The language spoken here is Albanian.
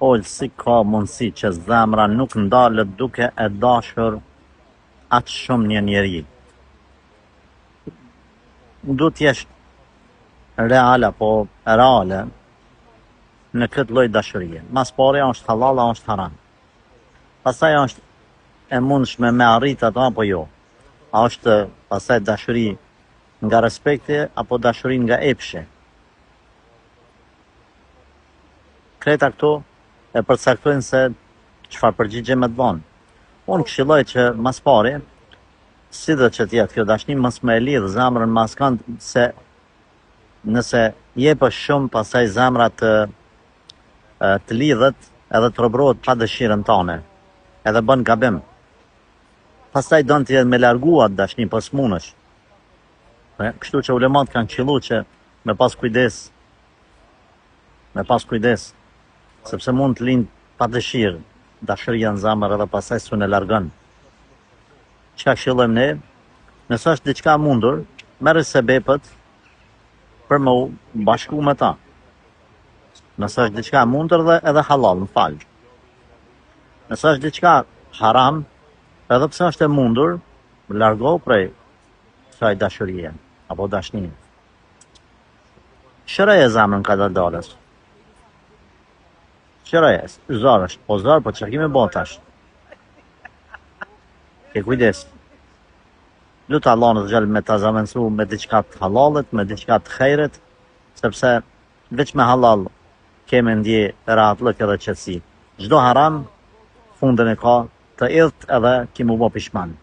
Hoxhë si ka mundësi që zemra nuk ndalet duke e dashur aq shumë një njeri? Duhet të jesh real apo reale në këtë lloj dashurie. Ma s'pari a është hallall a është haram. Pastaj a është e mundshme me arrit ato apo jo. A është pastaj dashuri nga respekti apo dashuri nga epshi. Krejta këto e përcaktojnë se çfarë përgjigje me të dhanë. Unë këshilloj që ma s'pari, sido që të jetë kjo dashni, mos me e lidh zemrën me askënd se nëse jepësh shumë, pastaj zemra të të lidhet edhe të robërohet pa dëshirën tane, edhe bën gabim. Pastaj don ti me largu atë dashni, po s'munësh. Kështu që ulemat kanë këshillu që me pas kujdes me pas kujdes sepse mund të lind pa dëshirë dashuria në zemër edhe pastaj s'un e largon. Çka këshillojmë ne? Nëse është diçka e mundur, merri sebepet për me u bashku me ta. Nëse është diçka e mundur dhe edhe halal, më fal. Nëse është diçka haram, edhe pse është e mundur, largohu prej kësaj dashurie apo dashnie. Shëroje zemrën kadal-dalës. Shëroje, zor është, po zor, po çka ki me bo tash? Ke kujdes. Lute Allahun azze ve xhel me ta zavendësu me diçka të hallallit, me diçka të hajrit, sepse veç me hallall ke me ndje rahatllëk edhe qetësi. Çdo haram fundin e ka të idht edhe ki m'u bo pishman.